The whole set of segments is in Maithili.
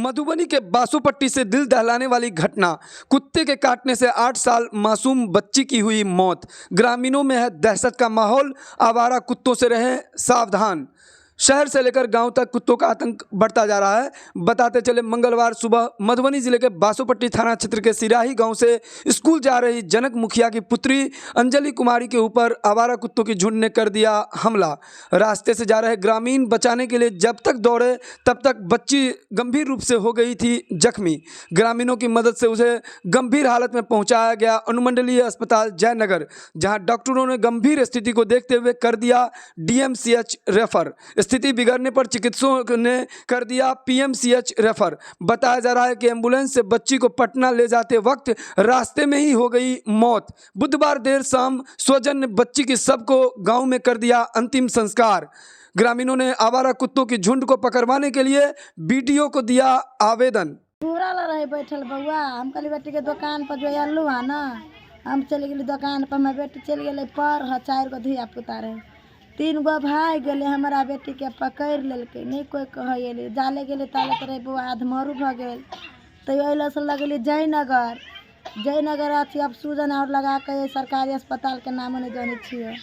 मधुबनी के बासोपट्टी से दिल दहलाने वाली घटना। कुत्ते के काटने से 8 साल मासूम बच्ची की हुई मौत। ग्रामीणों में है दहशत का माहौल। आवारा कुत्तों से रहें सावधान। शहर से लेकर गांव तक कुत्तों का आतंक बढ़ता जा रहा है। बताते चले, मंगलवार सुबह मधुबनी जिले के बासोपट्टी थाना क्षेत्र के सिराही गांव से स्कूल जा रही जनक मुखिया की पुत्री अंजलि कुमारी के ऊपर आवारा कुत्तों की झुंड ने कर दिया हमला। रास्ते से जा रहे ग्रामीण बचाने के लिए जब तक दौड़े तब तक बच्ची गंभीर रूप से हो गई थी जख्मी। ग्रामीणों की मदद से उसे गंभीर हालत में पहुंचाया गया अनुमंडलीय अस्पताल जयनगर, जहां डॉक्टरों ने गंभीर स्थिति को देखते हुए कर दिया डीएमसीएच रेफर। स्थिति बिगड़ने पर चिकित्सकों ने कर दिया पीएमसीएच रेफर। बताया जा रहा है कि एम्बुलेंस से बच्ची को पटना ले जाते वक्त रास्ते में ही हो गई मौत। बुधवार देर शाम स्वजन ने बच्ची की शव को गांव में कर दिया अंतिम संस्कार। ग्रामीणों ने आवारा कुत्तों की झुंड को पकड़वाने के लिए बीडीओ को दिया आवेदन। पूरा ला रहे बैठल बौआ। हम कहली बेटीके दोकान पर जो अयलहुँ हँ ने, हम चलि गेली दोकान पर। हमर बेटी चलि गेलै पढ़। चारि गो धिया पुता रहै, 3 गो भागि गेलै। हमरा बेटीके पकड़ि लेलकै, नहि कोइ कहै अयलै। जाले गेलै ताले तऽ रहै बौआ अधमरू भऽ गेल। तैयो अयलासँ लगेली जयनगर। जयनगर अथी ऑक्सीजन आओर लगा कऽ, सरकारी अस्पतालके नामो नहि जनै छियै।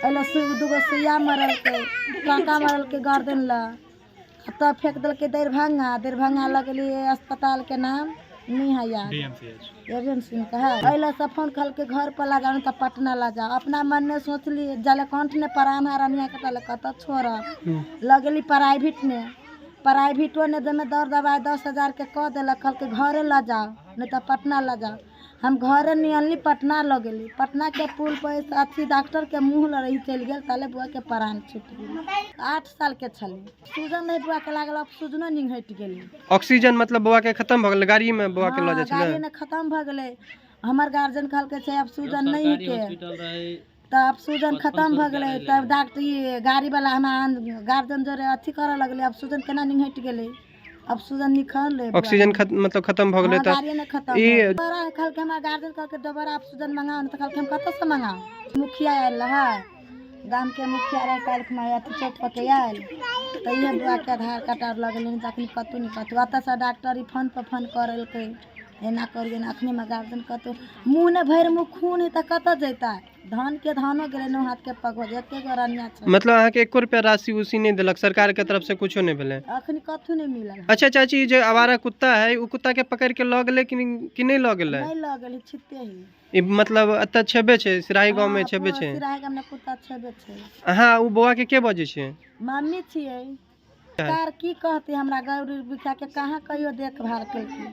अयला 2 गो सुइया मरलकै, टाँका मरलकै गर्दन लए, आ तब फेक देलकै दरभंगा। दरभंगा लगेलियै, अस्पतालके नाम नहीं है याद, एजेंसी है। अइला से फोन कहलकै घर पर ला जाओ, नहीं तऽ पटना ला जाओ। अपना मन में सोचली, जाले कंठ ने प्राण हरनिया के ताले कतऽ छोड़ब। लगेली प्राइवेट में। प्राइवेटो ने देमे दर दवाइ 10,000 के कऽ देलक। कहलकै घरे लऽ जाओ, नहीं तऽ पटना लऽ जाओ। हम घरे नियनली, पटना लऽ गेली। पटना के पुल पर अथी डॉक्टर के मुँह लड़ही चलि गेल, ताले बौआ के प्राण छूटि गेल। 8 साल के छलै। सूजन रहै बौआ के लागल, ऑक्सीजनो निंघटि गेलै। ऑक्सीजन मतलब बौआ के खत्म भऽ गेलै गाड़ी में? बौआ के लऽ जाइ छलै? गाड़ी ने खत्म भऽ गेलै। हमर गार्जियन कहलकै छै ऑक्सीजन नहीं के, तऽ ऑक्सीजन खत्म भऽ गेलै। तब डॉक्टर ई गाड़ी वाला हमरा गार्जियन जोरे अथी करऽ लगलै, ऑक्सीजन केना निंघटि गेलै, ऑक्सीजन निकललै। ऑक्सीजन मतलब खत्म भऽ गेलै। हाँ, तऽ गाड़िए ने खत्म ई- दोबारा कहलकै, हमरा गार्जियन कहलकै दोबारा ऑक्सीजन मंगाओ ने। तऽ कहलकै हम कतऽसँ मंगाउ? मुखिया आयल रहै, गामके मुखिया रहै काल्हि खुमा अथी चौक पर के आयल। तऽ इहे बौआके आधार कार्ड आर लऽ गेलै। तऽ अखनी कतहु नहि कतहु। एतऽसँ डॉक्टर ई फोन पर फोन करलकै, एना करियै एना। अखनी हमर गार्जियन कतहु मुँह ने भरि मुँह खून है, तऽ कतऽ जैतै? धानके धानो गेलै, नौ हाथके पग हो, एके गो रनिया छै। मतलब अहाँके एको रुपया राशि उसी नहि देलक सरकार के तरफ से? कुछो नहि भेलै? अखनी कथू नहि मिलल। अच्छा चाची, ई जे आवारा कुत्ता है, ओ कुत्ता के पकड़ के लऽ गेलै कि नहि लऽ गेलै? नहि लऽ गेलै, छिते ही। ई मतलब एतऽ छेबे छै, सिराही गाँव में छेबे छै? सिराही गाममे कुत्ता छेबे छै। अहाँ ओ बौआ के के बजै छियै? मम्मी छियै। सरकार की कहतै हमरा गरीब दुखिया के? कहाँ कहियो देखभाल केलकै?